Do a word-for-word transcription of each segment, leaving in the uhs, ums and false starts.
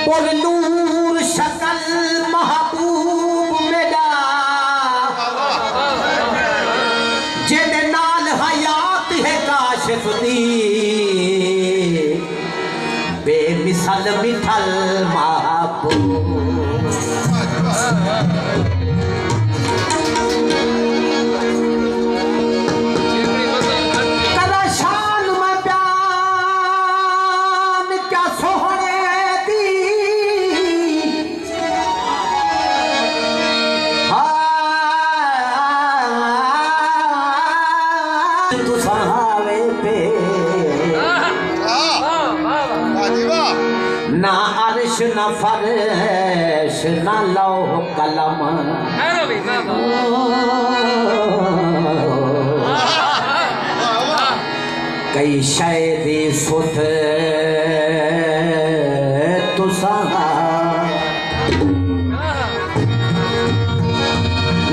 پر نور شکل محبوب میݙا، جیندے نال حیات ہے کاشف دی، بے مثل مٹھل محبوب۔ کراں شان میں بیان کیا سوہݨے دی، ہاں، تساں آوے پے۔ واہ، واہ، واہ، واہ۔ واہ جی واہ۔ نہ عرش، نہ فرش، نہ لوح قلم۔ کئی شے دی سدھ تساں،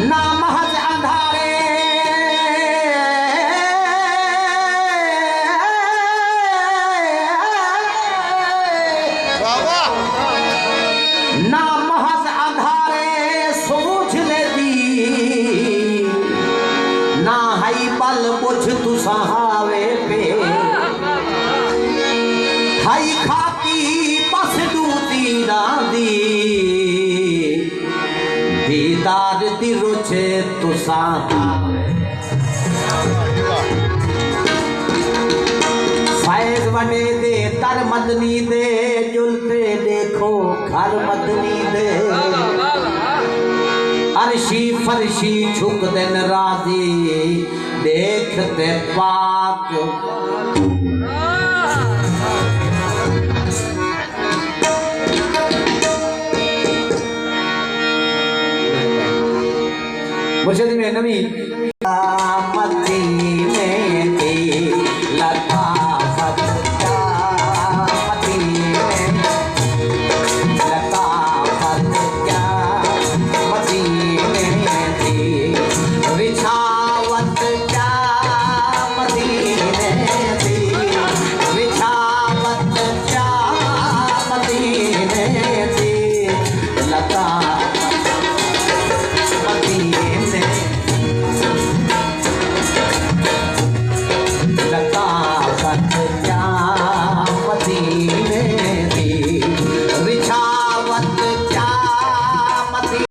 نہ محض اندھارے۔ واہ واہ۔ نہ محض اندھارے سوجھلے دی، نہ ہئی ٻل ٻجھ تساں ہاوے پے۔ ہئی خاکی بس ݙو تیراں دی، دیدار دی رجھ تساں ہاوے۔ فیض وݙے دے در مدنی دے، ڄل تے ݙیکھو گھر مدنی دے۔ عرشی فرشی جھکدن راضی، ݙیکھ تے پاک۔ مرشد میں نوی۔ مدنی۔